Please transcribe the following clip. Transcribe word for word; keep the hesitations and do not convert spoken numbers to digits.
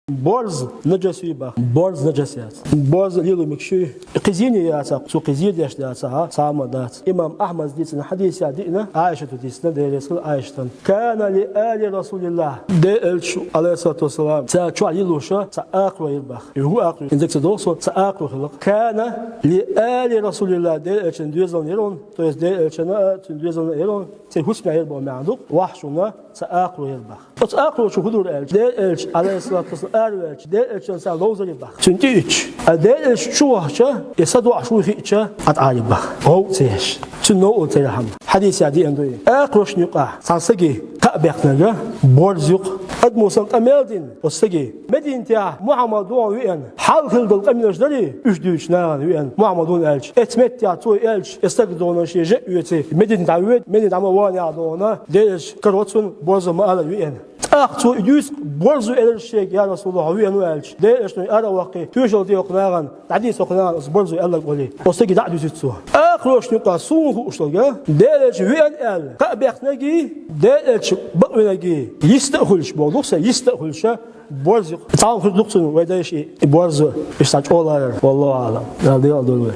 Борз нажас юй бах. Борз нажас яц. Борз лело мегаш юй. Кхы зене яцахь, цо кхы зе деш дацахь, сама дац. Имам Ахьмада дийцина хьадис а диъна, Ӏайшата дийцина, Дела реза хилва Ӏайшатана. Кана ли али Расулиллахь. Делан элча, алейхиссалату вассалам, цар чохь лелош цхьа акхарой яр бах. Юха акхарой, хӀинца ца догӀу со, цхьа акхарой хилла. Кана ли али Расулиллахь, Делан элчан доьзална яр он, то есть Делан элчана а, цуьнан доьзална а яр он, церан хӀусамехь яр боху маьӀна ду, вахьшуна цхьа акхарой яр бах. Оцу акхарой чу хӀун дора аьлча, Делан элча, алейхиссалату вассалам, араваьлча, Делан элчан цхьа ловзар яр бах. Цуьнан тӀе итча, а Делан элча чу вахча, и са доӀуш ву хиъча, а тӀе Ӏа яр бах. ГӀовгӀа ца еш. Цуьнан новкъа ца яхьама. Хьадисехь диъна ду и. Акхарошна юкъахь цхьана стаге кхаъ баьккхинарг борз ю-кх. Адамо санна къамел дина оцу стаге. Мединатехь Мухьаммад ву хьуна веана. Хьалха хилла долу къамелаш дарий, уьш дуьйцучу нахана веана Мухьаммад ву хьуна аьлча, эцу меттехь цо аьлча, и стаг догӀуна шен жа а оьций, Мединате дӀавоьду, Мединате дӀа ма вахана яхь догӀуна, Делан элча каро цунна, борз ма алара веана. ТӀаккха цо и дуьйцу, борз ву элира шега, я Расулаллахь, хьо веана ву аьлча, Делан элчано ара а ваккхий, тоьшалла де хӀокху нахана, дӀадийца хӀокху нахана оцу борзо аьлларг олий. Оцу стаге дӀа а дуьйцуьйту цо. Акхарошна юкъахь суна хууш долга, Делан элча веана аьлла, кхаъ баьккхинаргий, Делан элча бакъвинаргий, йист а хуьлуш боху, дукха сан йист а хуьлуш, борз ю-кх. Цхьа хӀума хир ду-кх цунна, вай дайша и, и борз ву, иштта цхьа чӀогӀа ларар. Валлаху аӀлам. Дала декъал дойла вай.